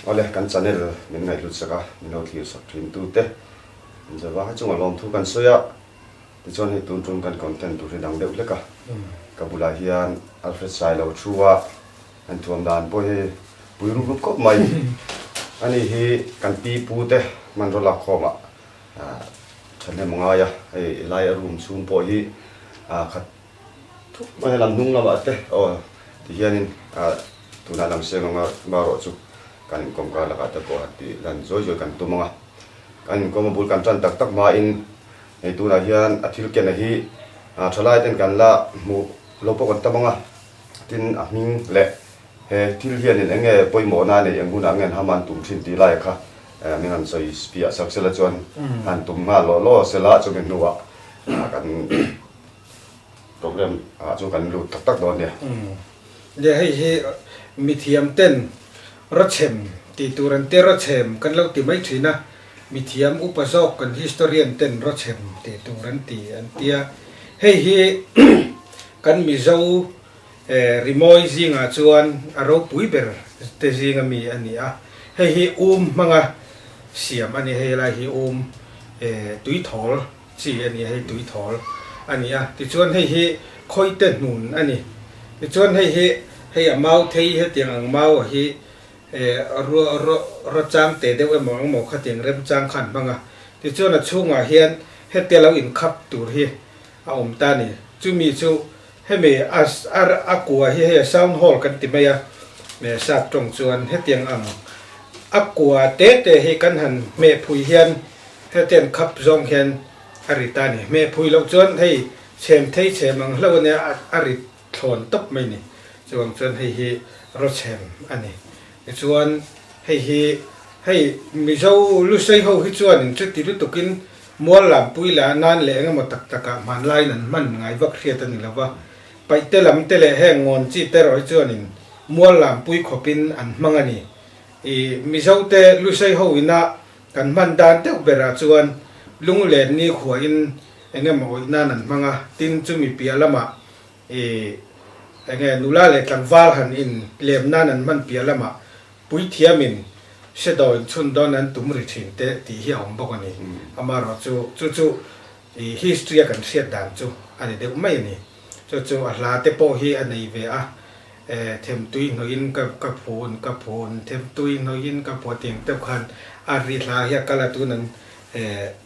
Awle, kan channel min ngaihhlut sak a, min lo thlir sak thin tute Zava chunga lawmthu kan sawi a, tichuan hei tun tum kan content tur hi dang deuh hlek a, ka bulah hian Alfred Sailo thu a, an thuam dan pawh hi pui rup rup khawp mai. Ani hi kan pi pu te hmanraw lakkhawmah thahnem a ngai a, hei helai a room chhung pawh hi khat thup mai a, lam hnung lamah te aw ti hianin tunah lam seng anga marawh chu kan inkawm kar lakah te pawh han tih lan zawi zawi kan tum ang a. Kan inkawm a bul kan tan tak tak hmain hei tunah hian a thil ken a hi thalai ten kan la hmuh lo pawh kan tam ang a, tin a hming leh he thil hianin eng nge pawimawhna a neih eng hunah nge an ham an tum thin tih lai kha min han sawi piah sak sela chuan han tum nghal lawh lawh sela chumi hnuah kan program ah chuan kan lut tak tak dawn nia. Nia hei hi mithiam ten Rawchhem tih tur an tia Rawchhem kan lo ti mai thin a, mithiam upa zawk kan historian ten Rawchhem tih tur an ti an tia. Hei hi kan Mizo rimawi zingah chuan a ropui ber te zinga mi a ni a. Hei hi um hmanga siam a ni, hei lai hi um tuithawl chi a ni a, hei tuithawl a ni a. Tichuan hei hi khawite hnun a ni. Tichuan hei hi hei a mau thei hetiang ang mau a hi rawchang te deuh emaw ang maw khatiang remchang kha an hmang a. Tichuan a chhungah hian hetia lo inkhap tur hi a awm ta a ni. Chumi chu hemi a a kua hi hei a sound hall kan ti mai a, sap tawng chuan hetiang ang a kua te te hi kan han hmeh phui hian Hetiang khap zawng hian a ri ta a ni. Hmeh phui loh chuan hei chhem thei chhem ang hlauh a nia, a ri thlawn tawp mai ni. Chuvang chuan hei hi rawchhem a ni. Tichuan hei hi hei Mizo Lusei ho hi chuanin chuti lutukin mual lampui la nan leh engemaw tak takah hmanlaiin an hman ngai vak hriat a ni lo va. Paihte lam te leh heng ngawn chi te erawh hi chuanin mual lampui khawpin an hmang a ni. I Mizote Lusei ho ina Kan hman dan deuh berah chuan lunglen ni khuain eng emaw awih nan an hmang a, tin chumi piah lamah ih eng nge nula leh tlangval han in lem nan an hman piah lamah puithiamin hredaw inchhun dawn an tum ri thin te tih hi a awm bawk a ni. Amaherawh chu chu chu ih history a kan hriat dan chu a ni deuh mai a ni. Chu chu a hla te pawh hi a nei ve a, E themtui hnawhin ka ka phun ka phun themtui hnawhin ka phuah tih ang deuh khan a ri hla hi a kal a tun an e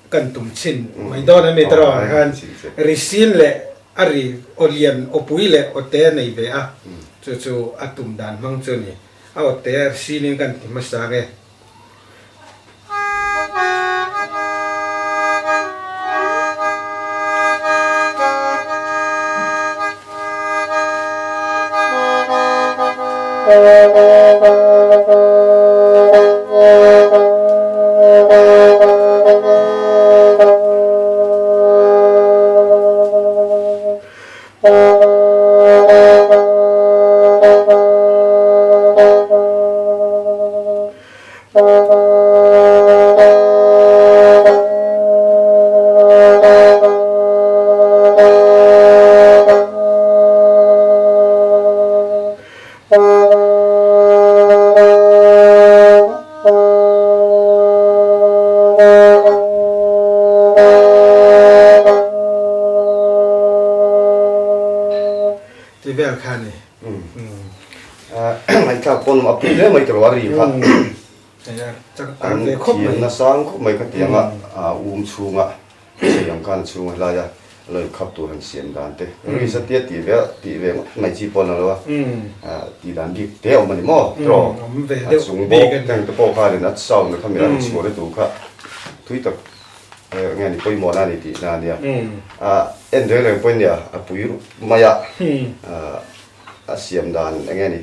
kan tum chhin mai dawn a mi te rawh ah khan ri sin leh a ri aw lian aw pui leh aw te a nei ve a chu chu a tum dan hmang chu a ni a aw te a ri sin in kan ti hmasa ang e. Ti vel kha ni. Ngaihthlak pawn a pui hle mai tiraw a ri kha. An thiam nasa khawp mai khatiang a um chhunga chei ang khan a chhunga helai a lo inkhap tur han siam dan te ri satia tih ve tih ve ngawt mai chi pawh a lo a tih dan bik te a awm a ni maw tiraw a chung bawk teng te pawh khanin a sound kha mi a chhuah na tur kha thui tak nge ni pawimawh na a ni tih na a nia en reng reng pawhin nia a pui rup mai a a siam dan enge ni.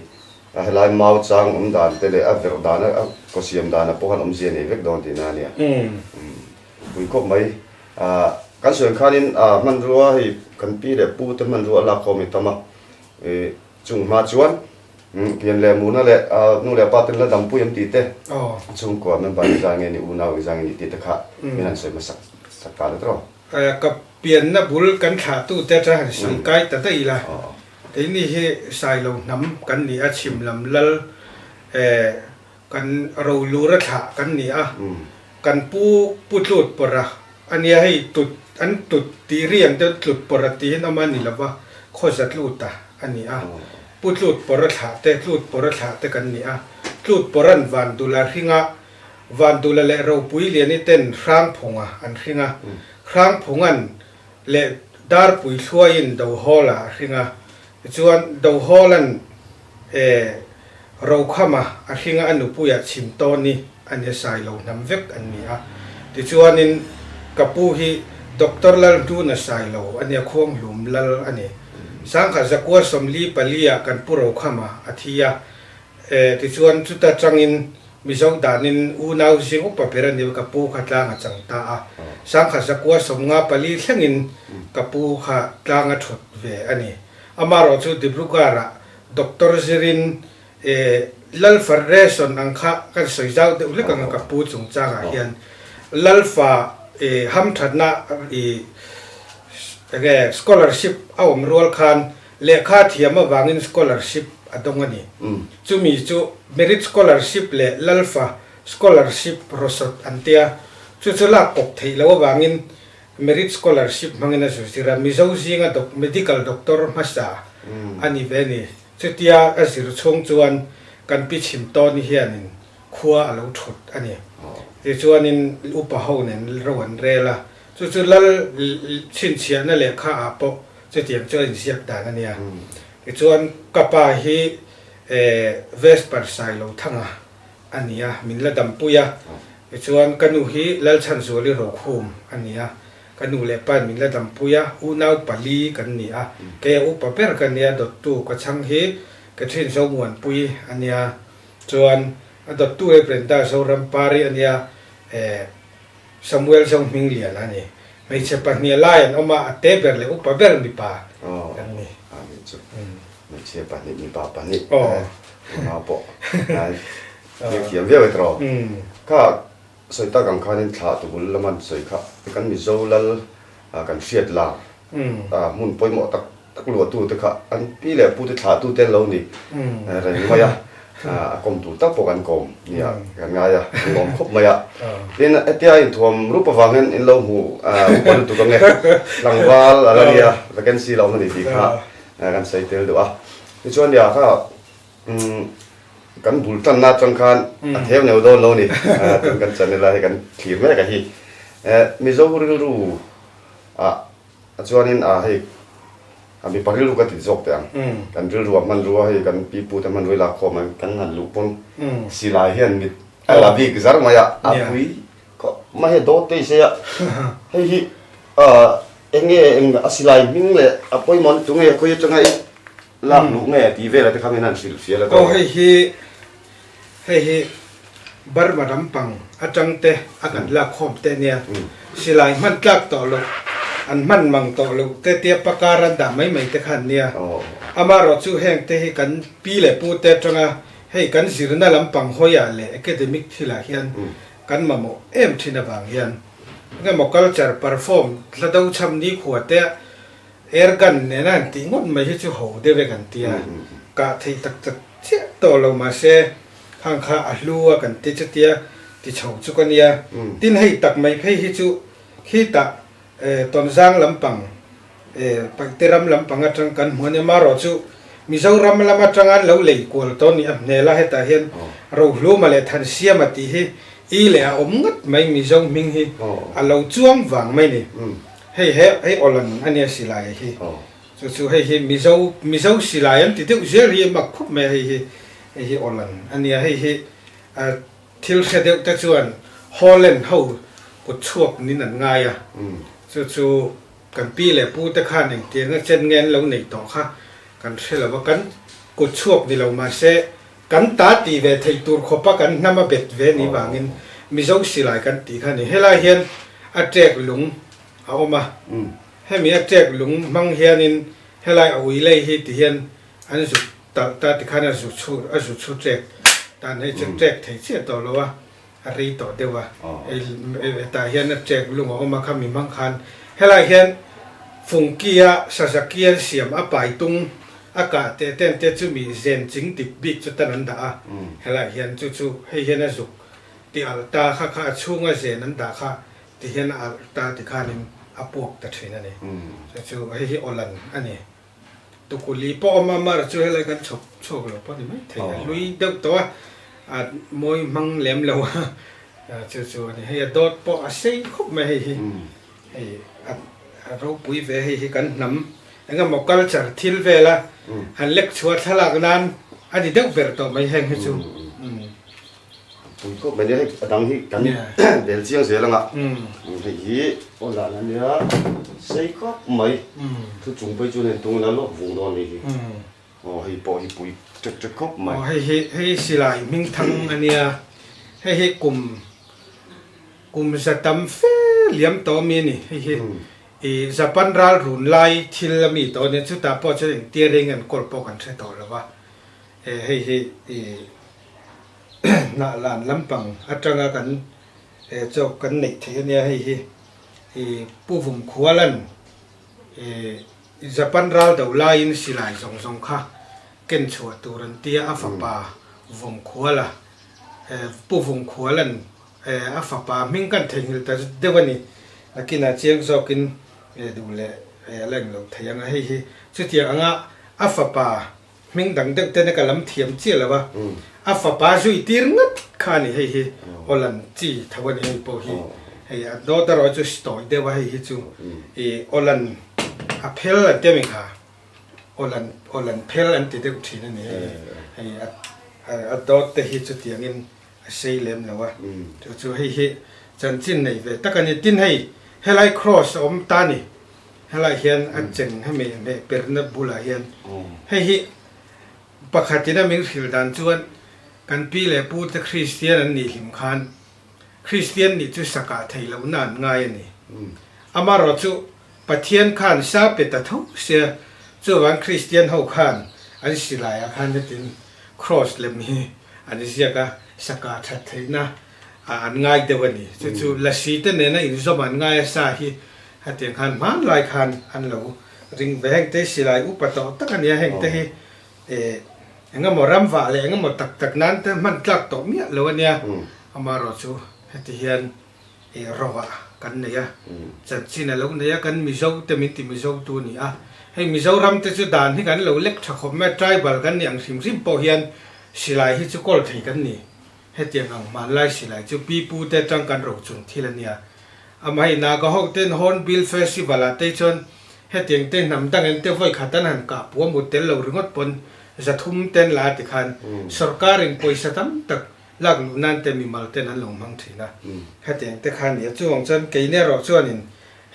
A helai mau chang awm dan te leh a verh dan a kaw siam dan a pawh khan awmzia nei vek dawn tihna a nia. Pui khawp mai. Kan sawi ang khanin hmanrua hei kan pi leh pu te hmanrua a lak khawm i tam a. Chung hma chuan pian leh muna leh nu leh pa ten la dampui an tih te, chhungkua member engzah nge ni, unau engzah nge ni tih te kha min han sawi hmasak sak ta le tawh. Ka pianna bul kan thlahtute atang han sawi kai ta daih ila. Keini hi Sailo hnam kan ni a, chhim lam lal eh Kan rolura thlah kan ni a, kan pu pu tlut pawrh a, a nia hei tut an tut tih ri ang deuh tlut pawrh a tiin awm a ni lo va, khawza tlut a a ni a, pu tlut pawrh a thlah te tlut pawrh a thlah te kan ni a, tlut pawrh an Vandula hring a, Vandula leh Ropui Liani ten Hrangphunga an hring a, Hrangphunga'n leh Darpui Thluaiin Dohawla a hring a, tichuan Dohawla'n E, Rokhama a hringa a nupuia chhim tawn hi a ni a Sailo hnam vek an ni a. Tichuanin ka pu hi Doctor Lalhnuna Sailo a nia Khuanghlum Lal a ni. Sangkhat zakua 44 ah kan pu Rokhama a thi a. E, tichuan chuta tangin Mizo danin unau zing upa ber a ni ka pu kha tlang a chang ta a. Sangkhat zakua 54 thlengin ka pu kha tlang a thut ve a ni. Amaherawhchu Dibrugarh-ah Doctor zirin e Lalfa ration ang kha kan sawi zau deuh hlek ang a ka pu chungchangah hian Lalfa e hamthatna i enge scholarship a awm rual khan lehkha thiam avangin scholarship a dawng a ni. Chumi chu merit scholarship leh Lalfa scholarship rawsawt an tia chu chu lak kawp theih loh avangin Merit Scholarship hmangin a zir a, Mizo zinga Medical Doctor hmasa a ni ve ni. Chutia a zir chhung chuan kan pi chhim tawn hianin khua a lo thut a ni. Tichuanin upa ho nen ro an rel a, chu chu lal chhinchhiahna lehkha ah pawh chutiang chu a inziak dan a nia. Tichuan ka pa hi Vesper Sailothanga a ni a, min la dampui a. Tichuan, ka nu hi Lalchhanzuali Rokhum a ni a, ka nu leh pain min la dampui a, unau pali kan ni a, kei a upa ber ka nia, dawttu ka chhang hi Catherine Zomuanpui a nia, chuan a dawttu hi Brenda Zorampari a nia, eh, Samuel Zohmingliana a ni. Hmeichhe pahnih lai an awm a, a te ber leh upa ber mipa kan ni. Hmeichhia pahnih, mipa pahnih unau pawh biak thiam viau e tiraw. Kha sawi tak ang khanin thlah tubul lama an sawi kha kan Mizo lal kan hriat lar hmun pawimawh tak tak luahtu te kha an pi leh pu te thlahtu te an lo ni reng mai a, a kawm tur tak pawh kan kawm nia kan ngai a, kan lawm khawp mai a. Tin, hetia inthuam rup avang hian in lo hmu upa lutuk ange tlangval a la nia vacancy lo awm a ni tih kha Kan sawi tel deuh a. Tichuan nia kha kan bul tanna atang khan a theu neu dawn lo ni. Tun kan channel a hei kan thlir mek a hi. Mizo rilru ah chuanin a hei a mipa rilru ka ti zawk teh ang. Kan rilru a hmanrua hei kan pipu te hmanrua i lak khawm ang kan han luh pawn silai hian mit a la bik zar mai a, a pui Ka mah hi a dawt tei se a, hei hi eng nge eng a silai hming leh a pawimawh na tunge khawi atanga i lak luh nge tih velah te kha min han hrilh fial a tawh. Aw hei hi hei hi Burma lampang atang te a kan lak khawm te ania, silai hman tlak tawh loh an hman mang tawh loh te tia pakar an dah mai mai te kha an nia, amaherawh chu heng te hi kan pi leh pu te atanga hei kan zirna lampang hawiah leh academic thilah hian Kan mamawh em thin avang hian engemaw culture perform hla do chham nikhua te air gun nena han tih ngawt mai hi chu ho deuh e kan tia, kah theih tak tak chiah tawh lo mahse khang kha a hlu a kan ti chutia ti chho chu ka nia. Tin hei tak mai phei hi chu khitah Tawnzang lampang, Paihte ram lampang atang kan hmu a nia. Marawh chu Mizoram lam atanga an lo lei kual tawh a ni a hnel a, hetah hian Rohluma leh Thansiama tih hi i leh a awm ngawt mai Mizo hming hi a lo chuang vang mai ni. Hei he hei Awlan a nia silai hi. Chu chu hei hi Mizo Mizo silai an ti deuh zel hi a mak khup mai a hei hi hei hi Awlan a nia hei hi Thil hre deuh te chuan Holland ho kut chhuak nin an ngai a, chu chu kan pi leh pu te khan engtianga chen nge an lo neih tawh kha kan hre lo va, kan kut chhuak ni lo mahse kan ta tih ve theih tur khawpa kan hnam a bet ve ni vangin Mizo silai kan tih kha a ni. Helai hian a ṭek lung a awm a, hemi a ṭek lung hmang hianin helai a ui lei hi ti hian an zuk Talh ta tikhan a zu chhu a zu chhu ṭek tan hei chu ṭek thei chiah tawh lo a, a rei tawh deuh a. Hei hetah hian a ṭek lung a awm a khami hmang khan helai hian Fungki-a Sazaki an siam a pai tung a A kah teh ten te chu mi zen ching dik bik chu tan an dah a, helaiah hian chu chu hei hian a zuk ti alh ta kha kha a chhunga zen an dah kha ti hian a alh ta ti khanin a puak ta thin a ni. Chu chu hei hi awlan a ni. Tukuli pawh awm a, mar chu helai kan chhawp chhuak lo pawh a ni mai thei a, hlui deuh tawh a, a mawi hmang lem lo a, chu chu a ni. Hei a dawt pawh a sei khawp mai hei hi. Hei a ropui ve hei hi kan hnam eng emaw culture thil vela han lek chhuah thlalak nan a ni deuh ber tawh mai heng hi chu. Pui khawp mai nia hei a dang hi kan bel chiang zel anga hei hi aw lah la nia sei khawp mai thu chung phei chuan hei tung ila lawk vung dawn a nih hi aw hei pawh hi pui ṭek ṭek khawp mai. Aw hei hi hei silai hming thang a nia hei hi kum Kum za tam fe liam tawh ami a ni. Hei hi i Japan ral run lai thil ami tawh a nia, chutah pawh chuan engtia reng an kawl pawh kan hre tawh lo va. Hei hi i hnah lan lampang atanga kan chaw kan neih theih a nia. Hei hi i Pu Vumkhualan i Japan ral do laiin silai zawng zawng kha ken chhuah tur an tia, a fapa Vumkhuala Pu Vumkhualan A fapa hming kan theihnghilh ta deuh a ni. Nakinah chiang zawkin duh leh a la englo thei ang a, hei hi chutiang anga a fapa hming dang deuh ten ka lam thiam chiah lo a, a fapa zui tir ngat kha a ni hei hi Awlan chi tho a ni hei pawh hi hei a dawt erawh chu tawi deuh a hei hi chu i Awlan a phel an ti a mi kha Awlan Awlan phel an ti deuh thin a ni hei hei a dawt te hi chutiangin A sei lem lo a, chu chu hei hi chanchin nei ve tak a ni. Tin hei helai cross a awm ta ni, helai hian a cheng hemi hmeh perna bulah hian hei hi pakhatin a min hrilh dan chuan kan pi leh pu te Kristian an nih hlim khan Kristian nih chu sakah thei lohna an ngai a ni. Amarawh chu Pathian khan sa pe ta tho sia, chuvang Kristian ho khan an silaiah khan hetin cross lem hi an ziak a, saka that theihna an ngai deuh a ni. Chu chu lasi te nena inzawm an ngai a sa hi hetiang khan hmanlai khan an lo ring ve. Hengte silai upa tawh tak a nia, hengte hi engemaw ramvah leh engemaw tak tak nan te hman tlak tawh miah lo a nia. Amaherawh chu heti hian ro ah kan nei a, chanchin a lo nei a, kan Mizo te min ti Mizo tu a ni a. Hei Mizoram te chu dan hi kan lo lek tha khawp mai a, tribal kan nih ang hrim hrim pawh hian silai hi chu kawl thei kan ni. Hetiang ang hmanlai silai chu pi pu te atang kan rochung thil a nia. Amah hei Naga ho ten Hornbill Festival ah te chuan hetiang te hnam dang en te vawi khat an han kah pua mut tel lo ringawt pawn 300 ten la ti khan sorkar in pawisa tam tak lak luh nan te mimal ten an lo hmang thin a, hetiang te kha a ni a, chuvang chuan keini erawh chuanin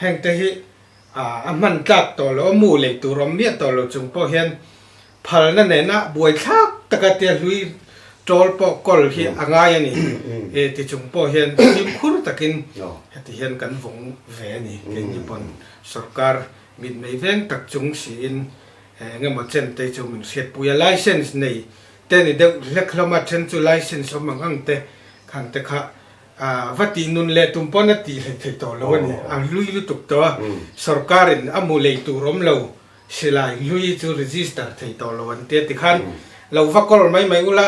heng te hi a hman tlak tawh loh a, mu lei tur awm miah tawh lo chung pawh hian phalna nena buai thlak taka tia hlui tawl pawh kawl hi a ngai a ni e ti chung pawh hian fimkhur takin heti hian kan vawng ve a ni keini pawn sorkar mitmei veng tak chung siin engemaw chen te chu min hriatpui a, license nei te ni deuh hlek hlawm a, then chu license awm ang ang te khan te kha va tih nun leh tum pawn a tih hlei thei tawh lo a ni, a hlui lutuk tawh a, sorkar in a mu lei tur awm lo silai hlui chu register thei tawh lo an tia tikhan lo va kawl mai mai ula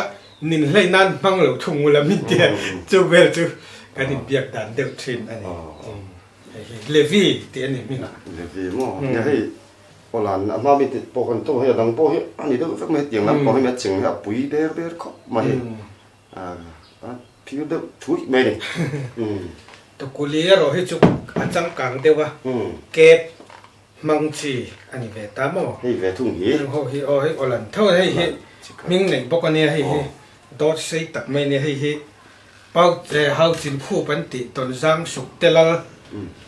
nin hlei nan hmang lo thung ula min tia chu vel chu kan inbiak dan deuh thin a ni. Hei hi Levi tih a ni hmingah. Levi maw? Nia hei Awlan a hma mi te pawh kan tawng hei a dang pawh hi a ni deuh vek mai hetiang lam pawh hi a cheng hi a pui ber ber khawp mai hei a phir deuh thuih mai a ni. Tukuli erawh hi chu a changkang deuh a, cab hmang chi a ni ve ta maw? Hei ve thung hi. Heng ho hi aw hei awlan tho a hei hi hming neih bawk a nia hei hi dawt sei tak mai a nia hei hi Pau hau chin khup an tih tawnzang suk te lal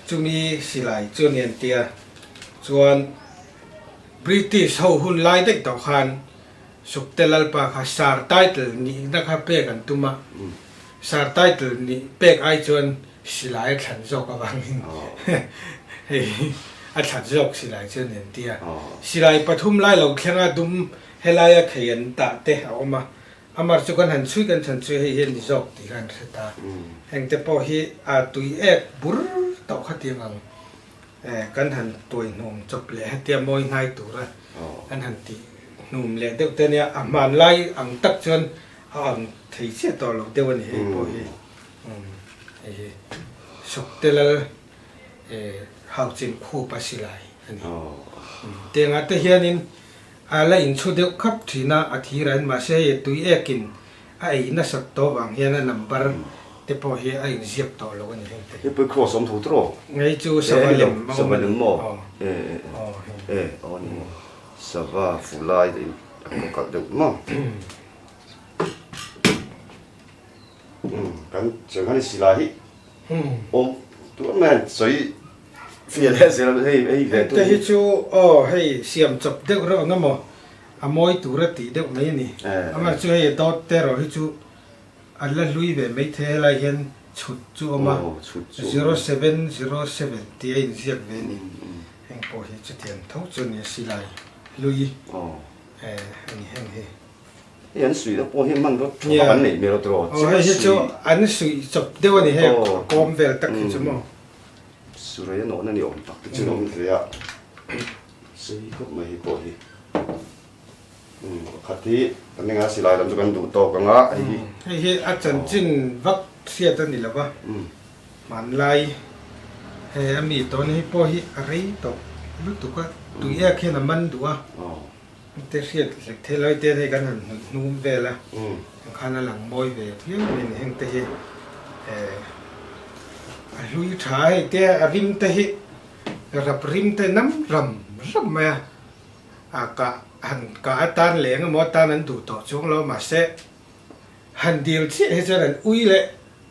chumi silai chu ni an tia. Chuan British ho hun lai daih tawh khan suk te lalpa kha sar title nihna kha pek an tum a, sar title nih pek ai chuan silai a thlan zawk avangin hei a thlan zawk silai chu ni an tia. Silai pathum lai lo thlenga dum helaia khei an tah te a awm a, Amar chu kan han chhui kan chhan chu hei hi a ni zawk tih kha an hre ta. Heng te pawh hi a tui ek bur tawh kha tiang ang kan han tuai hnawm chawp leh hetia mawi hnai tura kan han tih hnum leh deuh te ania, a hmanlai ang tak chuan a ang thei chiah tawh lo deuh a ni hei pawh hi. Hei hi Suktelal Hauchin khup a silai a ni. Tengah te hianin a la inchhu deuh khap thin a, a thir ahin mahse hei tui ekin a ei nasat tawh vang hian a number te pawh hi a inziak tawh lo a ni heng te hi. Hei pawh cross awm tho tawh. Ngei chu sava lem a awm a ni. Sava lem maw? E e aw ni maw? Sava fu lai te in a kawh kalh deuh maw? Kan cheng han i silai hi awm tur mai han sawi fiah leh zel hei hei ve tu. Hengte hi chu aw hei siam chawp deuh reuh ang emaw a mawi tur a tih deuh mai a ni. Amah chu hei dawt te erawh hi chu a la hlui ve mai thei helai hian chhut chu a awm a, 0707 tih a inziak ve a ni. Heng pawh hi chutiang tho chu a ni a silai hlui a ni heng hi. Hei an suihna pawh hi hmanraw tha tak an neih hmel a tiraw? Aw hei hi chu an suih chawp deuh a ni hei a kawm vel tak hi chu maw. Surei a nawhna ni awm tak te chu a awm thei a, sei khawp mai hei pawh hi. Pakhat hi kan enga silai lam chu kan duh tawk ang a hei hi. Hei hi a chanchin vak hriat a ni lo va, hmanlai hei a mi tawn hi pawh hi a rei tawh lutuk a, tui ek hian a man duh a. Te hriat hlek thei lai te hei kan han hnawih hnum vel a, ang khan a lang mawi ve phian mai a ni. Heng te hi a hlui tha a hei te a rim te hi rap rim te nam ram ram mai a, a kah han kah atan leh engemaw atan an duh tawh chuang lo mahse han dil chiah hi chuan an ui leh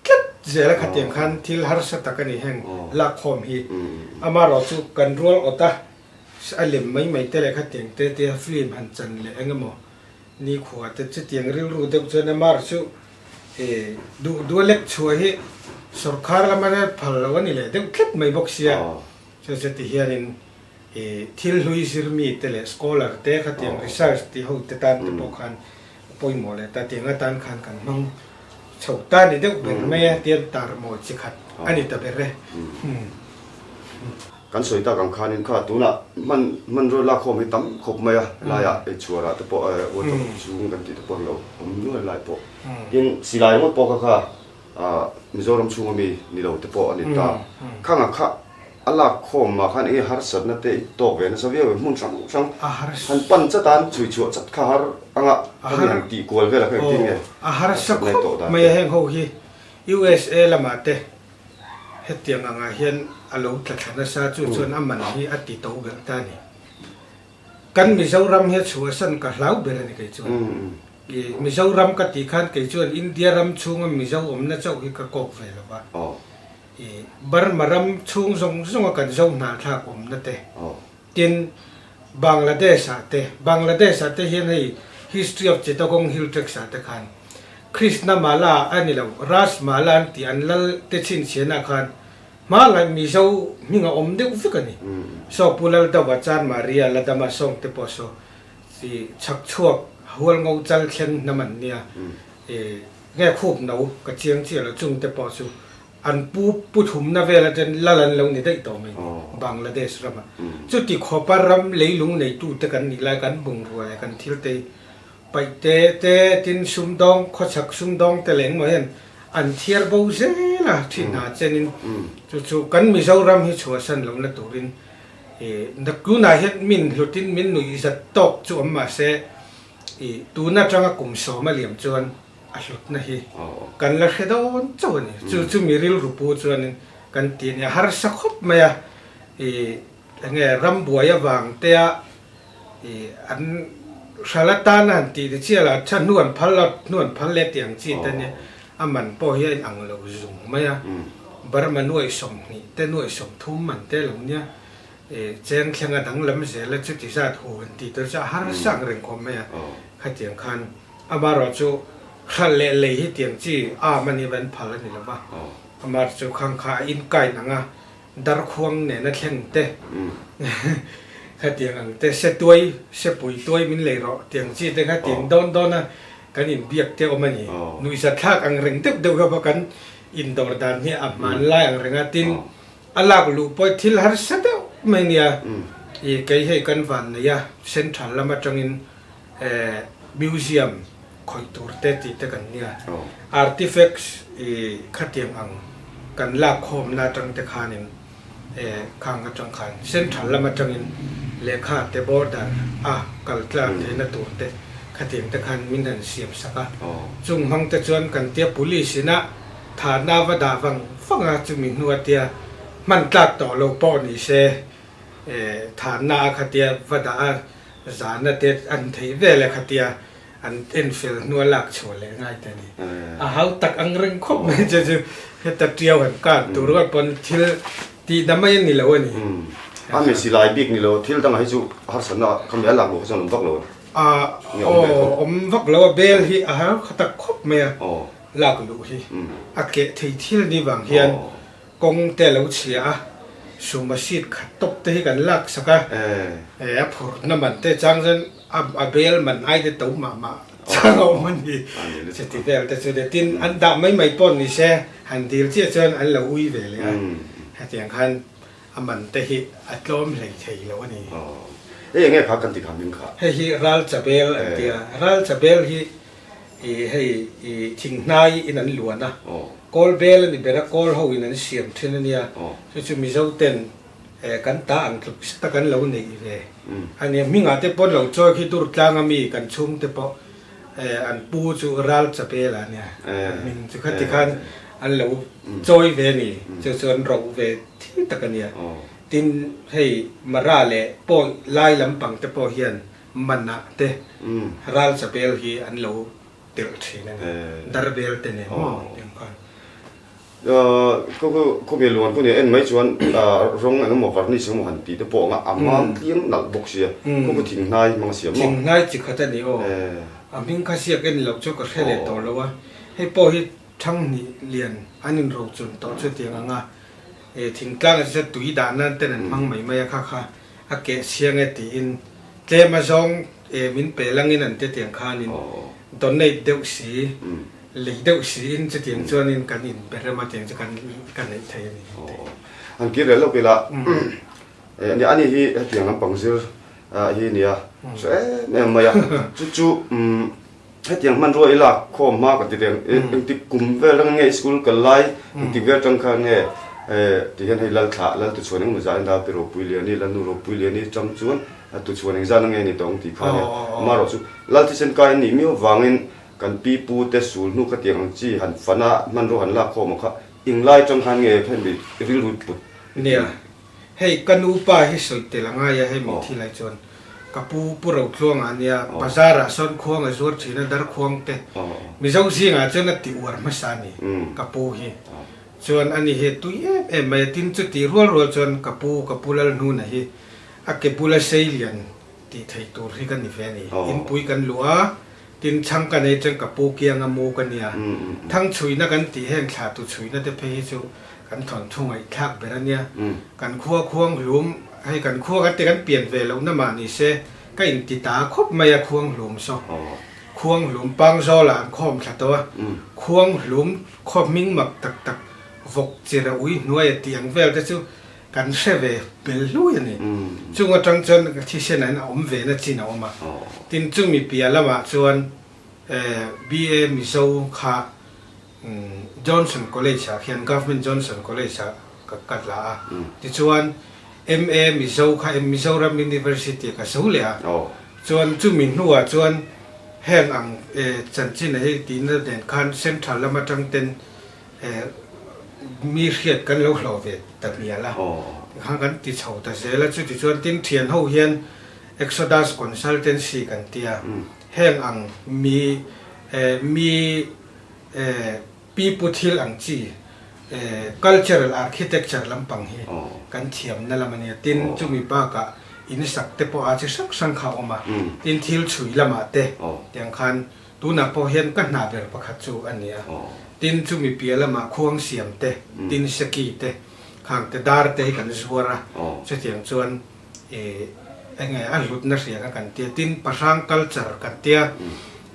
tlat zel a khatiang khan thil harsa tak a ni heng lakkhawm hi. Amaherawhchu kan rual awt a. A lem mai mai te leh khatiang te te a film han chan leh eng emaw nikhua te chutiang rilru deuh chuan a mar chu eh duh duh a lek chhuah hi sawrkhar lama phal lo a ni leh deuh tlat mai bawk sia. Chu chu ti hianin eh thil hlui zir mi te leh scholar te khatiang research ti ho te tan te pawh khan a pawimawh leh ta tiang atan khan kan hmang chho ta ni deuh ber mai a tian tar mawi chi khat a ni ta ber e. Kan sawi tak ang khanin kha tunah hman hmanraw lakkhawm hi tam khawp mai a, helaiah ei chhuarah te pawh wardrobe chhung kan tih te pawh hi a awm nual lai pawh. Tin, silai ringawt pawh kha kha Mizoram chhunga mi ni lo te pawh a ni ta. Khangah kha a lakkhawm ah khan enge harsatna te i tawk ve nasa viau em? Hmun hrang hrang han pan chat a, an chhui chhuah chat kha har anga khami han tih kual vel ah kha engtin nge A harsa khawp mai a heng ho hi USA lamah te Hetiang angah hian a lo tla thla nasa chu chuan a man hi a ti to ber ta a ni. Kan Mizoram hi a chhuahsan ka hlau ber a ni kei chuan. I Mizoram ka tih khan kei chuan India ram chhunga Mizo awmna chauh hi ka kawk ve lo va. I Burma ram chhung zawng zawnga kan Zo hnalthlak awmna te, tin Bangladesh ah te, Bangladesh ah te hian hei History of Chittagong Hill Tracts ah te khan Krishna Mala a ni lo, Ras Mala an tih an lal te chhinchhianah khan hmalai Mizo hming a awm deuh vek a ni. Saw Pu Laldova, Chan Maria, Ladama sawng te pawh saw chi chhak chhuak hual ngo chal thleng hnam an nia. I nge khup no ka chiang chiah lo chung te pawh chu an pu pu thumna vel atang lal an lo ni daih tawh mai ni Bangladesh rama. Chuti khawpa ram leilung neitu te kan nih lai kan bungrua leh kan thil te Paih te te tin sumdawng, khawchhak sumdawng te leh engmaw hian an thiar bo zel a thin hna chenin chu chu kan Mizoram hi chhuahsan lohna turin ih tunah hian min hlutin min nuih zat tawk chu awm mahse ih tun atanga kum sawm a liam chuan a hlutna hi kan la hre dawn chauh a ni. Chu chu mi rilru pu chuanin kan ti a ni a harsa khawp mai a ih enge rambuai avang tea I an hral atana han tih ni chiah lah tha hnu an phal lo hnu an phal leh tih ang chi te nia a man pawh hi a inang lo zung mai a Burma nuaih 20 te nuaih 30 man te lo nia i cheng thleng a danglam zel a chuti zat hu han tih tur chu a harsa ang reng khawp mai a khatiang khan amaherawh chu hral leh lei hi tiang chi am a nih va an phal a ni lo va amaherawh chu khang kha a inkain ang a Darkhuang nena thleng te khatiang ang te se tuai se pui tuai min lei rawh tiang chi te kha tiang dawn dawn a kan inbiak te awm a ni. Nuihzathlak ang reng deuh deuh kha kan indawr dan hi a hmanlai ang reng a tin a lak luh pawh thil harsa deuh mai nia i kei hei kan van nei a central lam atangin. Museum khawih tur te tih te kan nia. Artifacts i khatiang ang kan lak khawmna atang te khanin khang atang khan central lam atangin lehkha te border a kal tlang theihna tur te khatiang te khan min han siam sak a. Chung hmang te chuan kan tia police ina thahna va dah vang vang a chumi hnua tia hman tlak tawh lo pawh ni se thahna a khatia va dah a zahna te an theih vel e khatia an en fel hnua lak chhuah leh ngai te a ni. A hau tak ang reng khawp mai che chu heta tiau han kan tur rual pawn thil tih na mai a ni lo a ni. A mi silai bik ni lo thil dangah hi chu harsatna kha mi a lak luh kha chuan awm vak lo a ni. A aw awm vak lo a bel hi a har kha tak khawp mai a lak luh hi a keh thei thil ni vang hian Kawng te a lo chhia a, suma seat khat tawp te hi kan lak sak a, a phurna man te chang chuan a bel man ai te to mah mah chang a awm a ni. Chuti vel te chu tin an dah mai mai pawh ni se han dil chiah chuan an lo ui ve leh a, hetiang khan a man te hi a tlawm hlei thei lo a ni. Hei enge kha kan ti kha hming kha? Hei hi Ralchabel an ti a, Ralchabel hi I hei i thinghnai in an luan a, kawl bel a ni ber a, kawl ho in an siam thin a nia, chu chu Mizo ten kan ta ang tluk zet a kan lo neih ve a nia, hmingah te pawn lo chawi khi dur tlang a mi kan chhung te pawh an pu chu ral chapel a nia, an hming chu khati khan an lo chawi ve a ni, chu chu an roh ve thil tak a nia, tin hei Mara leh pawi lai lampang te pawh hian Manah te ral chabel hi an lo telh thin a ni, darbel te nen maw tih ang khan. Khawvel luan khu nia en mai chuan rawng eng emaw varnish eng emaw han tih te pawh anga a mam tliang nalh bawk sia, khawpu thinghnai hmang a siam maw? Thinghnai chi khat a ni aw, a hming kha siak en loh chu ka hre leh tawh lo a, hei pawh hi Thanghnih lian an inrochun tawh chu tiang anga thingtlang a tui dah nan ten an hmang mai mai a kha kha a keh chiang e tiin tlem a zawng e min pe langin an ti tiang khanin donate deuh si lei deuh siin chutiang chuanin kan in be rem a tiang chu kan ka neih thei a ni. An kir leh lawk ila nia ani hi hetiang lampang zir hi nia sawi em em mai a chu chu Hetiang hmanrua i lak khawm hma ka ti reng, engtik kum vel reng nge i school kal lai, engtik vel tang khan nge ti hian hei lal thlah, lal tuchhuan engemaw zah in dah pi ropui lian i, lalnu ropui lian i tang chuan a tuchhuan engzat na nge ni tawh ang tih kha nia. Amaherawh chu lal thisen kai an nih miau vangin kan pi pu te sul hnu khatiang ang chi han fan a, hmanrua han lak khawm ang kha englai tang khan nge hemi rilru put i tum? Hei ka nu pa hi sawi tel a ngai a hemi thil ai chuan ka pu Pu Rotluanga a nia bazar ah sawn khuang a zuar thin a darkhuang te Mizo zingah chuan a ti uar hmasa a ni ka pu hi chuan ani hi a tui em em mai a tin chuti rual rual chuan ka pu ka pu Lalhnuna hi a ke bula sei lian tih theih tur hi ka ni ve a ni inpui kan luh a tin chhang ka nei chuan ka pu kianga mu ka nia thang chhuina kan tih heng thla tu chhuina te phei hi chu Kan thawnthu ngaihthlak ber a nia. Kan khua khuang hlum, hei kan khua kan ti kan pian ve lohna mah ni se, ka inti ta khawp mai a khuang hlum saw. Khuang hlum Pangzawlah an khawm thla tawh a, khuang hlum khaw hming mak tak tak vawk chira ui hnuai a tih ang vel te chu kan hre ve bel hlui a ni. Chung atang chuan thisen ah hian a awm ve na chin a awm a. Tin chumi piah lamah chuan BA Mizo kha Johnson College ah khian Government Johnson College ah ka ka tla a, tichuan MA Mizo kha Mizoram University ah ka zo leh a, chuan chumi hnuah chuan heng ang chanchin hei tihna nen khan Central lam atang ten mi hriat kan lo hlawh ve ta hmial a, tikhan kan ti chho ta zel a, chutichuan tin thian ho hian Exodus Consultancy kan tia, heng ang mi mi Pipu thil ang chi cultural architecture lampang hi kan thiamna lam a nia. Tin, chumi bakah in sak te pawh a chi hrang hrang kha a awm a. Tin, thil chhui lamah te tiang khan tunah pawh hian ka hna ber pakhat chu a ni a. Tin, chumi piah lamah khuang siam te, tin seki te, khang te dar te hi kan zuar a. Chutiang chuan Enge a hlutna hria kha kan tia, tin Pahrang culture kan tia,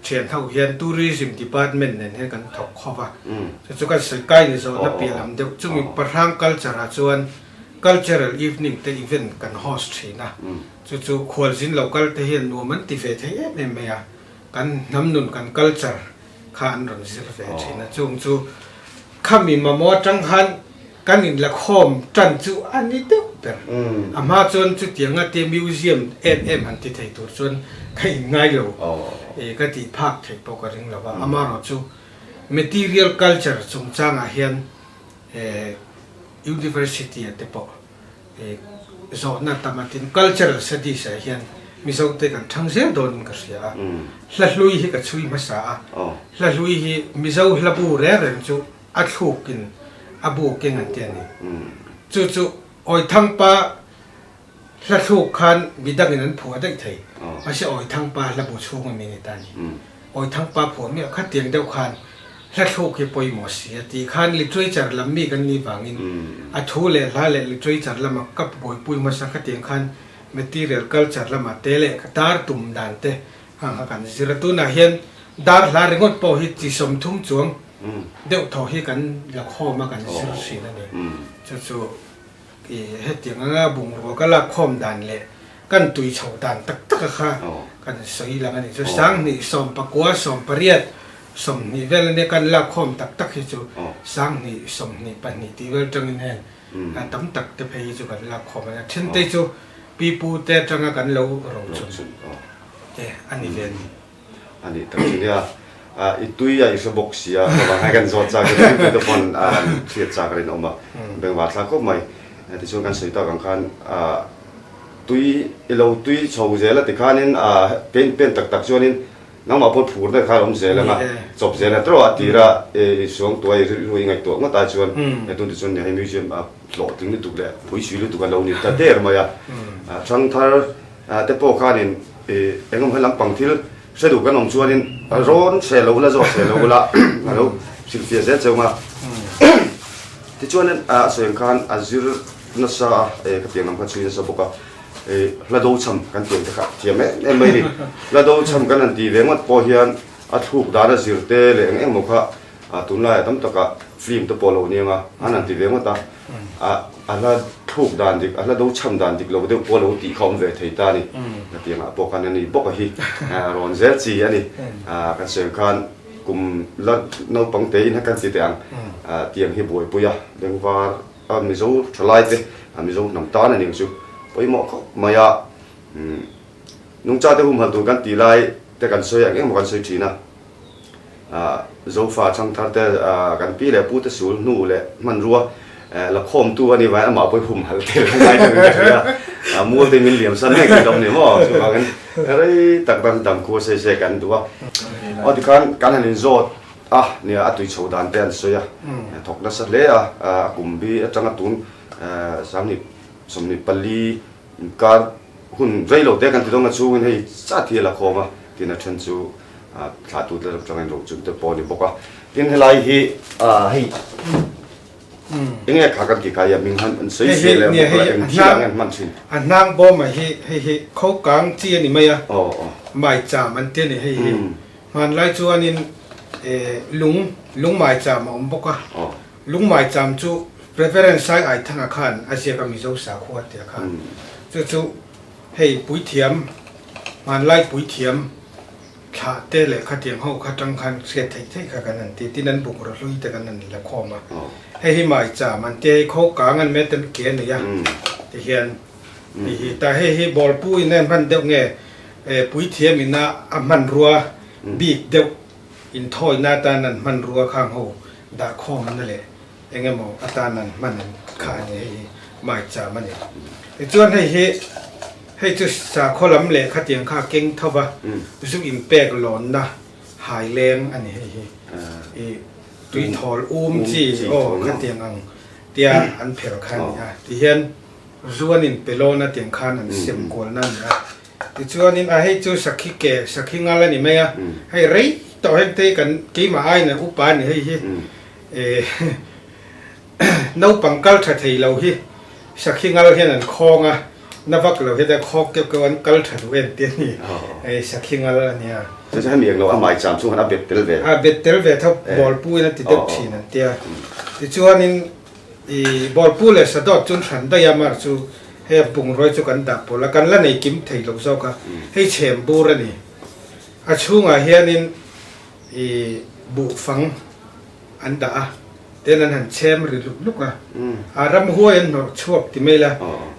thian ho hian tourism department nen hian kan thawk khawp a, chu chu kan sawi kai ni zawhna piah lam deuh, chumi Pahrang culture ah chuan Cultural Evening te event kan host thin a, chu chu khualzin lo kal te hian nuam an ti ve thei em em mai a, kan hnam nun kan culture kha an rawn zir ve thin a, chung chu khami mamawh atang khan kan inlakhawm tan chu a ni deuh ber. A hma chuan chutianga te museum em em han ti thei tur chuan ka inngai lo, ka tih phak theih pawh ka ring lo va, amaherawhchu material culture chungchangah hian University ah te pawh zawhna tam a tin cultural studies ah hian Mizo te kan thang zel dawnin ka hria a, hla hlui hi ka chhui hmasa a, hla hlui hi Mizo hla bu reng reng chu a thlukin a bu keng an ti a ni. Chu chu Awithangpa hla thluk khan midangin an phuah daih thei, mahse Awithangpa hla bu chhung a mi ni ta a ni. Awithangpa phuah miah khatiang deuh khan hla thluk hi pawimawh si a tih khan literature lam mi kan nih vangin a thu leh hla leh literature lama ka buaipui hmasa khatiang khan material culture lamah te leh ka dar tum dan te hang kha kan zir a. Tunah hian dar hla ringawt pawh hi chi 30 chuang deuh thaw hi kan la khawm a kan zir thin a ni. Chu chu I hetiang anga bungrua ka lak khawm dan leh kan tui chho dan tak tak a kha kan sawi lang a ni. Chu 2000 19 18 20 vel ania kan lak khawm tak tak hi chu 20 22 tih vel tangin heng tam tak te phei hi chu kan lak khawm a nia. Then te chu pipu te atanga kan lo rochun te a ni ve a ni. A nih tak chu nia. I tui a i hre bawk sia, ka vanghai kan zawt chak in tui te pawn hriat chak rin awm a, bengvar thlak khawp mai. Tichuan kan sawi tak ang khan tui i lo tui chho zel a tikhanin pen pen tak tak chuanin nangmah pawn phurna kha a awm zel ang a, chawp zel a tawh a tira i suangtuai i rilru i ngaihtuah ngawt ai chuan tun tichuan hei museum a hlawhtling lutuk leh phuisui lutuk a lo ni ta der mai a. Thangthar te pawh khanin eng emaw lampang thil hre duh kan awm chuanin rawn hre lo ula zawk hre lo ula a lo hrilhfiah zel cheu nga tichuanin a sawi ang khan a zir nasa a khatiang lam kha chhui nasa bawk a hla do chham kan tih ang te kha thiam em em mai a ni hla do chham kan han tih ve ngawt pawh hian a thluk dan a zir te leh eng eng emaw kha tunlaiah tam takah film te pawh a lo ni ang a an han ti ve ngawt a. A hla thluk dan dik, a hla do chham dan dik lo deuh pawh lo tih kha awm ve thei ta a ni. Hetiangah pawh khan a ni bawk a hi rawn zel chi a ni. Kan sawi ang khan kum la naupang te in kan ti teh ang tiang hi buaipui a, bengvar a Mizo thalai te, Mizo hnam tan a ni ang chu pawimawh khawp mai a. Nungcha te humhalh tur kan tih lai te kan sawi ang engemaw kan sawi thin a. Zofa changthar te kan pi leh pu te sul hnu leh hmanrua la khawmtu a ni vangin amah pawh hi humhalh tel a ngai deuhin ka hria. Mual te min liam san mek tih lo ni maw? Chuvangin rei tak dang dam khua se se kan duh a. Aw tikhan kan han inzawt a, nia a tui chho dan te an sawi a, thawk nasa hle a, a kum bi atanga tun 2024 inkar hun rei lo te kan ti dawn a chhungin hei chat hi a la khawm a, tin a then chu Thlahtu te atangin rochun te pawh a ni bawk a. Tin helai hi hei enge kha kan tih kha hi a hming han an sawi se leh bawk la eng thil ah nge an hman thin. A hnang bawm ah hi hei hi khokang chi a ni mai a, maicham an ti a ni hei hi. Hmanlai chuanin lung lung maicham a awm bawk a, lung maicham chu Reverend Sai Aithanga khan a ziak a Mizo sakhua tia khan chu chu hei puithiam hmanlai puithiam Thlah te leh khatiang ho kha tang khan hriat theih theih kha kan han ti. Tin an bungraw hlui te kan han la khawm a. Hei hi maicham an tia hei kho kang an met an ke a nei a ti hian hei hi ta hei hi bawlpu in a hman deuh nge puithiam in a a hmanrua bik deuh inthawina atan an hmanrua khang ho dah khawm na leh eng emaw atan an hman an kha a ni hei hi maicham a ni. Tichuan hei hi Hei chu sakhaw lam leh khatiang kha keng tho va, zu inpek lawnna hai leng a ni hei hi. I tuithawl um chi aw khatiang ang tia an phel kha a ni a. Tihian zu an inpe lawn a tiang khan an sem kualna a ni a. Tichuanin a hei chu sakhi ke, sakhi ngal a ni mai a. Hei rei tawh heng te hi kan keimah aiin an upa a ni hei hi. Naupang kal tha thei lo hi sakhi ngal hian an khawng a, na vak lo hian khawk keuh keuh an kal tha duh em ti a ni, hei sakhi ngal a nia. Chu chu hemi eng lo a maicham chhung han a bet tel ve. A bet tel ve tho bawlpu in a ti deuh thin an tia. Tichuanin I bawlpu leh sadawt chun hran daih a mar chu hei a bungrawi chu kan dah pawlh a, kan la nei kim thei lo zawk a, hei chhem bur a ni. A chhungah hianin i buhfang an dah a, ten an han chhem ri luk luk a, a ramhuai an hnawrh chhuak ti mai la,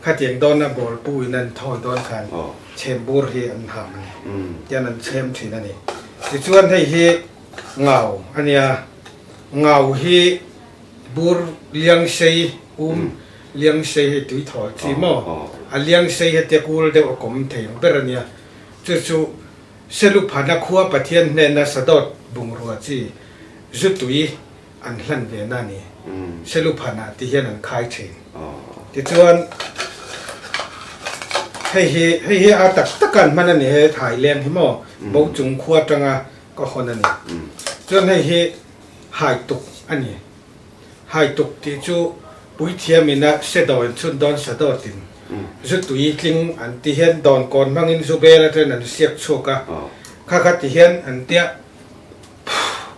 khatiang dawna bawlpu in an thawi dawn khan chhem bur hi an ham a ni, tian an chhem thin a ni. Tichuan hei hi ngau a nia, ngau hi Bur liangsei um liangsei hei tui thawl chi maw? A liangsei hetia kul deuh a kawm thei ang ber a nia. Chu chu Seluphana khua Pathian hnena sadawt bungrua chi zu tui an hlan ve na a ni. Seluphana ti hian an khai thin. Tichuan hei hi hei hi a tak taka an hman a ni he thai leng hi maw? Bochung khua atanga ka hawn a ni. Chuan hei hi Hai tuk a ni. Hai tuk tih chu puithiamin a se dawn chhun dawn sa dawtin zu tui tling an ti hian dawn kawn hmangin zu bel atangin an siak chhuak a, kha kha ti hian an tia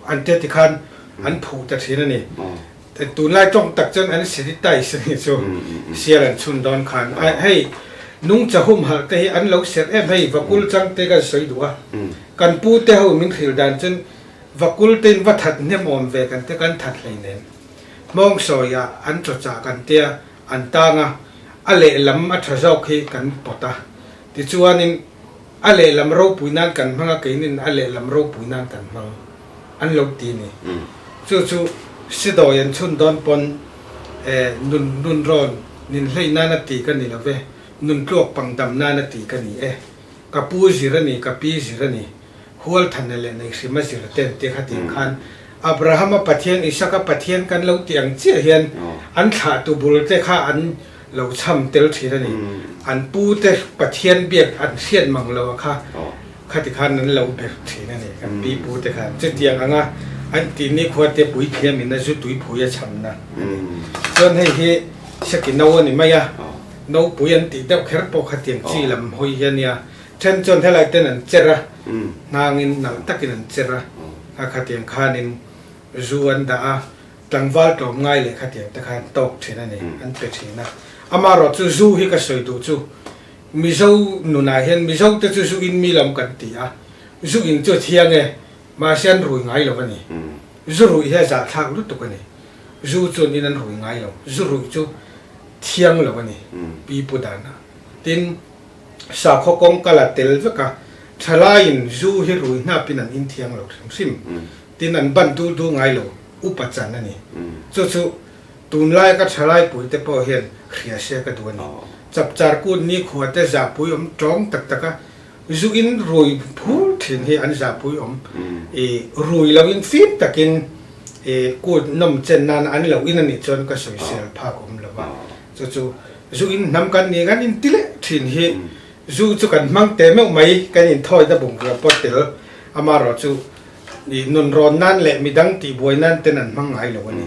an tia tikhan an phuh ta thin a ni. Tunlai tawng tak chuan an sanitize a nih chu sial an chhun dawn khan. Hei nungcha humhalh te hi an lo serh em hei vakul chang te kan sawi duh a, kan pu te ho min hrilh dan chuan Vakul tein va that hnem awm ve kan te kan that hleinem. Hmawng sawiah an chawchah kan tia an tang a, a lehlam a tha zawk hi kan pawt a. Tichuanin a lehlam ropui nan kan hmang a keinin a lehlam ropui nan kan hmang an lo ti ni. Chu chu sidawi an chhun dawn pawn nun nun rawn nin hleih nan a ti ka ni lo ve, nun tluak pangdam nan a ti ka ni e. Ka pu zir a ni, ka pi zir a ni. Hualthana leh Neihrima zir ten te kha tih khan Abrahama Pathian, Isaka Pathian kan lo tih ang chiah hian an thlahtu bul te kha an lo chham tel thin a ni. An pu te Pathian biak an hriat mang lo a kha khati khan an lo ber thin a ni kan pi pu te khan. Chutiang anga an tih nikhua te puithiam in a zu tuiphui a chhamna a ni. Chuan hei hi Seki no a ni mai a, nopui an tih deuh kher pawh khatiang chi lam hawi hi a nia. Then chuan helai ten an cher a, hnangin nalh takin an cher a, a khatiang khanin zu an dah a, tlangval tlawm ngai leh khatiang te khan tawk thin a ni, an pe thin a. Amaherawh chu zu hi ka sawi duh chu Mizo nunah hian Mizo te chu zu in mi lam kan ti a, zu in chu a thiang e, mahse an rui ngai lo a ni. Zu ruih hi a zahthlak lutuk a ni. Zu chuan in an rui ngai lo, zu ruih chu thiang lo a ni, pi pu danah. Tin. Sakhaw kawng kal a tel vek a, thalaiin zu hi rui hnapin an inthiang lo hrim hrim. Tin, an ban dul dul ngai lo, upa chan a ni. Chu chu tunlaia ka thalai puite pawh hian hria se ka duh a ni. Chapchar kut nikhua te zahpui awm tawng tak tak a, zu in rui phur thin hi an zahpui awm. I rui loin fim takin i kut nawm chen nan an lo in a nih chuan ka sawisel phak awm lo va. Chu chu zu in hnam kan ni kan inti leh thin hi zu chu kan hmang teh meuh mai kan inthawina bungrua pawh tel amaherawh chu ih nun rawn nan leh midang tihbuai nan ten an hmang ngai lo a ni.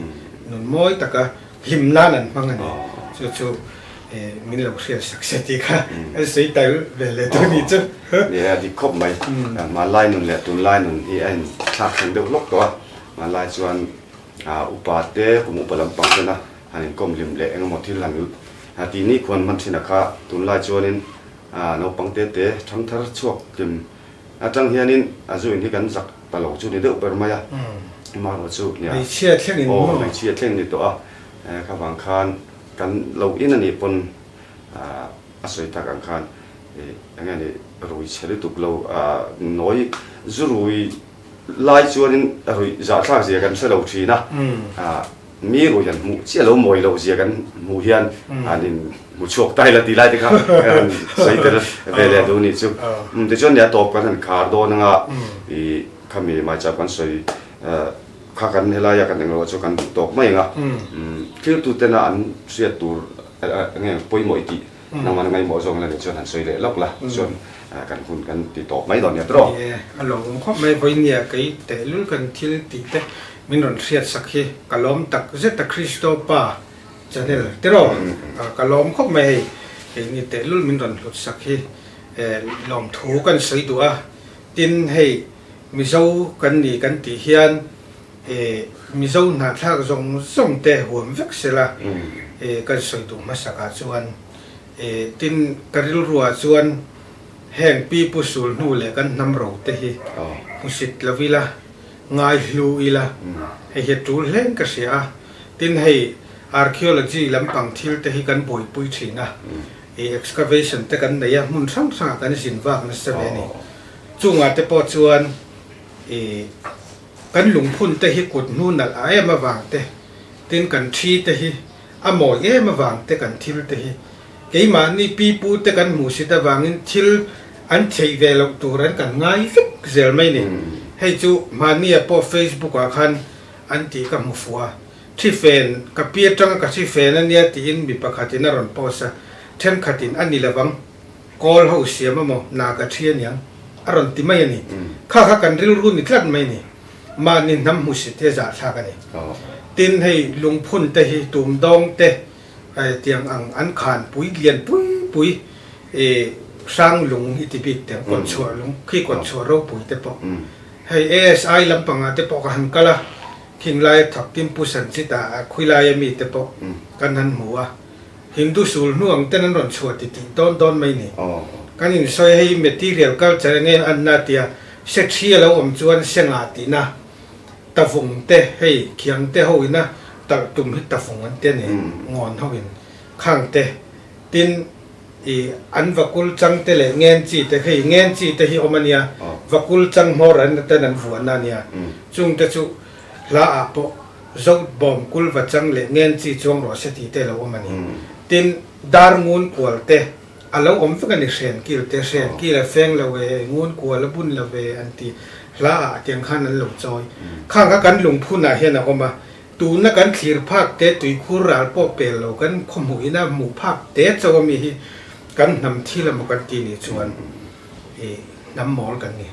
Nun mawi taka hlim nan an hmang a ni. Chu chu ih min lo hriat sak se tih kha kan sawi tel ve leh tur ni chu. Nia dik khawp mai. Hmanlai nun leh tunlai nun hi a inthlak thleng deuh hlawk tawh a. Hmanlai chuan upa te kum upa lampang tena han inkawm hlim leh engemaw thil han tih ni khuan hman thin a kha tunlai chuanin naupang te te thangthar chhuak hlim atang hianin a zu in hi kan zak ta lo chu ni deuh ber mai a amaherawh chu nia hmeichhia thleng in aw hmeichhia thleng ni tawh a kha vang khan kan lo in a nih pawn a sawi tak ang khan enge ni rui chhe lutuk lo nawi zu rui lai chuanin ruih zahthlak zia kan hre lo thin a. Mi ruih han hmuh chiah lo mawi loh zia kan hmuh hian han in hmu chhuak ta ila tih lai te kha han sawi tel ve leh duh nih chu. Tichuan nia tawp kan han khar dawn anga i khami maicham kan sawi kha kan helaia kan englo chu kan duh tawk mai anga thiltu tena an hriat tur enge pawimawh i tih nangmah ngaimawh zawng ila nih chuan han sawi leh lawk la chuan kan hun kan ti tawp mai dawn nia tawh. Ni e, a lawmawm khawp mai vawinia kei tehlul kan thil tih te Min rawn hriat sak hi ka lawm tak zet a Kristo pa channel tiraw ka lawm khawp mai hei keini tehlul min rawn hlut sak hi lawmthu kan sawi duh a tin hei Mizo kan ni kan tih hian. Mizo hnahthlak zawng zawng te huam vek sela kan sawi duh hmasak ah chuan tin ka rilru ah chuan heng pi pu sul hnu leh kan hnam ro te hi hmusit lo ila ngai hlu ila hei hi a tul hlein ka hria a, tin hei archaeology lampang thil te hi kan buaipui thin a, excavation te kan nei a hmun hrang hrang ah kan zin vak nasa ve a ni. Chungah te pawh chuan i kan lungphun te hi kut hnu nalh a em avang te, tin kan thi te hi a mawi em avang te kan thil te hi keimahni pi pu te kan hmuh sit avangin thil an theih ve loh tur an kan ngai vek zel mai ni. Hei chu mahnia pawh Facebook ah khan an tih ka hmu fuh a, thi fen ka pi atanga ka thi fen ania tiin mi pakhatin a rawn post a, thenkhatin a ni lovang. Kawl ho siam emaw Naga thi aniang a rawn ti mai a ni. Kha kha kan rilru ni tlat mai ni. Mahni hnam hmusit hi a zahthlak a ni. Tin hei lungphun te hi tumdawng te tiang ang an khan pui lian pui pui hrang lung i ti bik teh ang kawtchhuah lung khi kawtchhuah ropui te pawh hei ASI lampangah te pawh ka han kal a khing laia thak tin Pu Sanchita khuilaia mi te pawh kan han hmu a. Hindu sul hnu ang ten an rawn chhuah ti tih dawn dawn mai ni. Kan insawi hei material culture enge an na tia se thi a lo awm chuan se ngah tihna tavung te hei khiang te ho ina talh tum hi tavung an ti a ni ngawn ho in khang te tin i an vakul chang te leh ngen chi te hei ngen chi te hi awm a nia vakul chang hmawr an ten an vuahna a nia chung te chu hla ah pawh Zo bawm kul va chang leh ngen chi chuang rawh se tih te a lo awm a ni. Tin, dar ngun kual te a lo awm vek a ni, hren kil te, hren kil a feng lo e, ngun kual a bun lo ve an ti. Hla ah tiang khan an lo chawi. Khang kha kan lungphun ah hian a awm a, tuna kan thlir phak te tuikhur ral pawh pel lo kan khawhmuh ina hmuh phak te cho ami hi kan hnam thil emaw kan ti nih chuan i hnam mawl kan ni.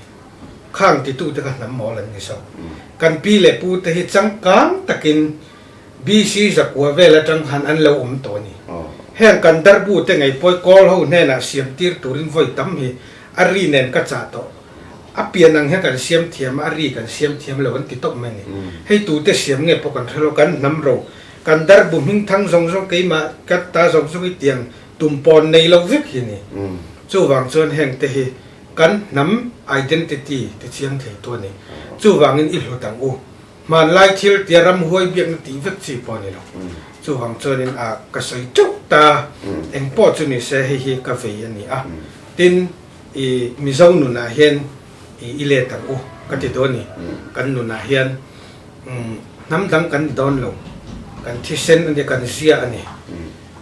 Khang titute kha hnam mawl an ni so. Kan pi leh pu te hi changkang takin BC zakua vel atang khan an lo awm tawh a ni. Heng kan darbu te ngei pawi kawl ho hnenah siam tir turin vawi tam hi a ri nen ka chah tawh. A pian ang hian kan siam thiam a, a ri kan siam thiam lo an ti tawp mai a ni. Hei tute siam nge pawh kan hre lo, kan hnam ro, kan darbu hming thang zawng zawng keimah ka ta zawng zawng hi tiang tum pawn nei lo vek hi a ni. Chuvang chuan heng te hi Kan hnam identity ti chiang thei tu a ni. Chuvangin i hlut ang u. Hmanlai thil tia ramhuai biakna tih vek chi pawh a ni lo. Chuvang chuanin a ka sawi teuh ta. Eng pawh chu ni se hei hi ka vei a ni a. Tin, i Mizo nunah hian i i let ang u ka ti dawn ni. Kan nunah hian hnam dang kan ni dawn lo. Kan thisen a ni, kan zia a ni.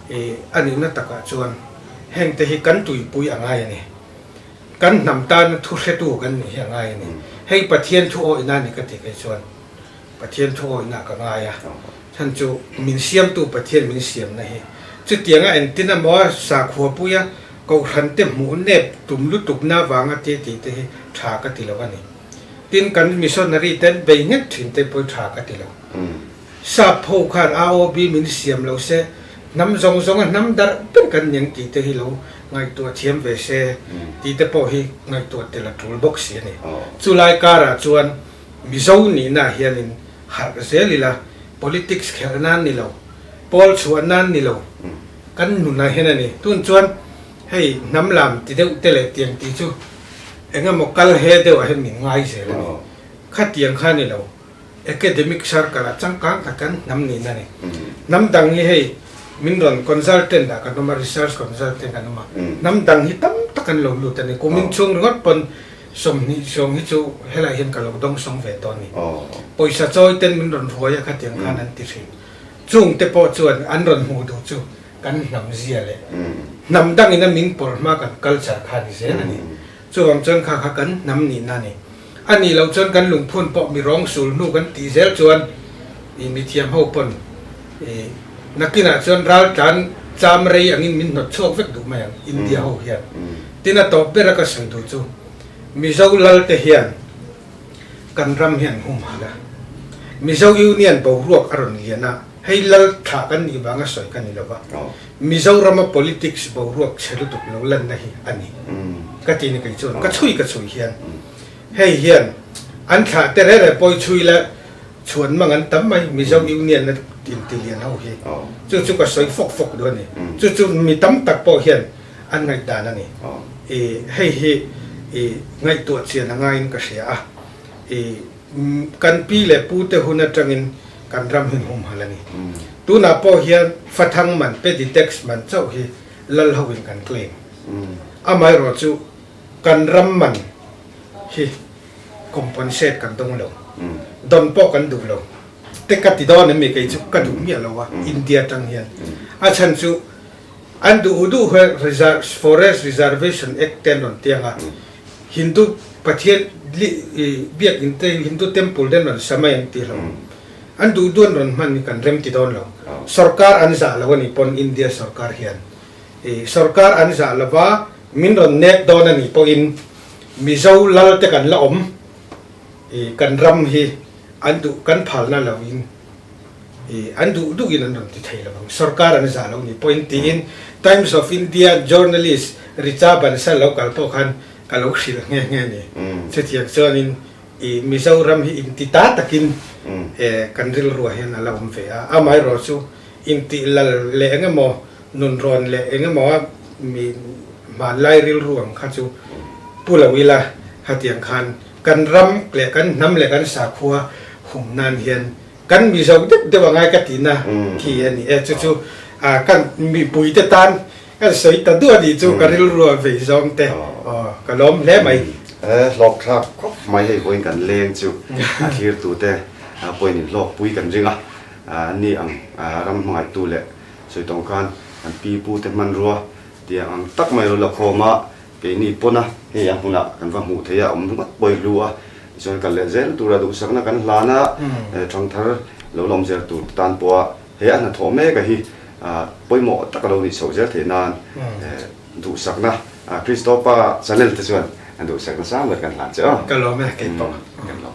I a nihna takah chuan hengte hi kan tuipui a ngai a ni. Kan hnam tana thu hretu kan nih hi a ngai a ni. Hei Pathian thu awihna a ni ka ti kei chuan Pathian thu awihna ka ngai a. Chhan chu min siamtu Pathian min siamna hi chutianga engtin emaw sakhuapuia kohhran te hmuh nep tum lutukna avanga te tih te hi tha ka ti lo a ni. Tin kan missionary ten bei nghet thin te pawh hi tha ka ti lo. Sap ho khan AOB min siam lo se, hnam zawng zawnga hnam darh ber kan ni ang tih te hi lo ngaihtuah thiam ve se tih te pawh hi ngaihtuah tel a tul bawk si a ni. Chulai karah chuan Mizo nihna hianin harh zel ila, politics khelh nan ni lo, pawl chhuah nan ni lo, kan nunah hian a ni. Tun chuan hei hnam lam ti deuh te leh tiang tih chu eng emaw kal he deuhah hian min ngai zel a ni. Khatiang kha ni lo. Academic circle ah changkang tak kan hnam niin a ni. Hnam dang hi hei min rawn consultant ah kan awm a, research consultant kan awm a. Hnam dang hi tam tak an lo lut a ni. Kumin chhung ringawt pawn 20 sawm hi chu helai hian ka lo dawng sawng ve tawh a ni. Pawisa chawi ten min rawn ruai a khatiang khan an ti thin. Chung te pawh chuan an rawn hmuh duh chu kan hnam zia leh hnam dangin a min pawlh hma kan culture kha a ni zel a ni. Chuvang chuan kha kha kan hnam nihna a ni. A nih loh chuan kan lungphun pawh mi rawng sul hnu kan tih zel chuan i mithiam ho pawn i nakinah chuan raltlan cham rei angin min hnawt chhuak vek duh mai ang India ho hian. Tin a tawp ber a ka sawi duh chu Mizo lal te hian kan ram hi an humhalh a. Mizo Union boruak a rawn lian a, hei lal thlah kan nih vanga sawi ka ni lo va. Mizorama politics boruak chhe lutuk lo lanna hi a ni ka ti ni kei chuan ka chhui ka chhui hian. Hei hian an thlah te rere pawi chhui la. Chhuan mang an tam mai, Mizo Union a inti lian ho hi. Chu chu ka sawi fawk fawk duh a ni. Chu chu mi tam tak pawh hian an ngaihdan a ni. I hei hi i ngaihtuah chian a ngaiin ka hria a. I kan pi leh pu te hun atangin kan ram hi humhalh a ni. Tunah pawh hian fathang man, petty tax man chauh hi lal ho in kan claim. Amaherawh chu kan ram man hi compensate kan dawng lo, dawn pawh kan duh lo te ka ti dawn em ni kei chu ka duh miah lo a India atang hian a chhan chu an duh duh he forest reservation act te an rawn tiang a Hindu Pathian biakin te Hindu temple te an rawn sa mai ang tih hlauh an duh duh an rawn hman hi kan rem ti dawn lo sorkar an zah lo a nih pawn India sorkar hian sorkar an zah lova min rawn nek dawn a nih pawhin Mizo lal te kan la awm i kan ram hi an duh kan phalna lo in i an duh duh in an rawn ti thei lo ang sorkar an zah lo ni pawhin tiin Times of India journalist Richa Bansal lo kal pawh khan ka lo hrilh nghe nghe ni. Chutiang chuanin i Mizoram hi inti ta takin kan rilruah hian a la awm ve a, amaherawh chu intih lal leh eng emaw Nunrawn leh eng emaw a mi hmanlai rilru ang kha chu pu lo ila hetiang khan kan ram leh kan hnam leh kan sakhua hum nan hian kan Mizo deuh deuh a ngai ka tihna khi a ni e. Chu chu kan mipuite tan kan sawi ta duah nih chu ka rilru a vei zawng te aw ka lawm hle mai. Hlawk thlak khawp mai hei vawiin kan leng chu a thlirtute pawhin inhlawkpui kan ring a, an ni ang ram hmangaihtu leh Sawi tawng khan kan pi pu te hmanrua tiang ang tak mai lo la khawm a, keini pawn a hei a hmunah kan va hmuh theih a awm ringawt pawh i hlu a, tichuan kal leh zel tura duhsakna kan hlan a, thangthar lo la awm zel tur te tan pawha he a hnathawh mek a hi pawimawh tak a lo nih chhoh zel theih nan duhsakna Kristopa channel te chuan duhsakna sang ber kan hlan che aw. Ka lawm e, kei pawh. Kan lawm.